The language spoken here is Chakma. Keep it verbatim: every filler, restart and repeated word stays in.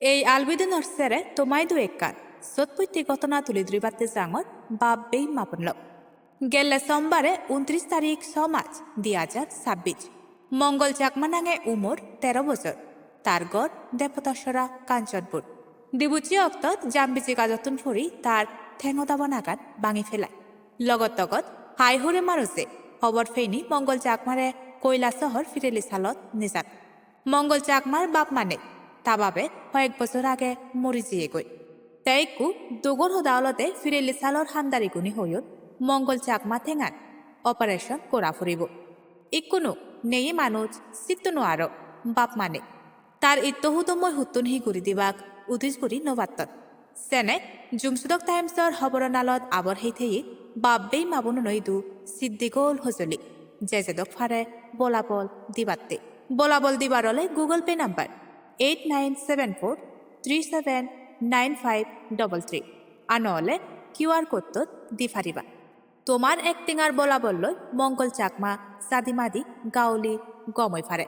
Ei albidunor sere tomaidu ekkan sotputti ghotona tuli duribatte jangor bap bei ma bon lok. Gelle sombare untris tarik so March di hajar sabbis. Mongol Chakma nange umor tero bojor. Tar gor Depota Sora, Kanchanpur. Dibucche oktot jambiji gajottun puri tar thengo dabanagan bangi pelai. Logot togot hai hure manuje hobor peini Mongol Chakmare Koilasohor Pireli salot nejan. Mongol Chakmar bap ma nei, ta babe hoyek bojor age mori jiyegoi. Te ikku dugor hoda olode Pireli salor handarigune hoyon Mongol Chakma thengan operation gora puribo. Ikkunu nei manuj, sittuno aro bap ma nei. Tar itto hudummoi huttun hi guri dibak udis guri no patton. Sene Jumsudok Times-or hoboro nalot abor hei theye bap bei ma bonunoi idu siddigol hojoli, je jedok pare bolabol dibatte. Bolabol dibar ole Google Pay number eight nine seven four three seven nine five double three, ano ole Q R code-ot di pariba. Tomar ek tengar bolabolloi Mongol Chakma jadi madi gauli gom oi pare.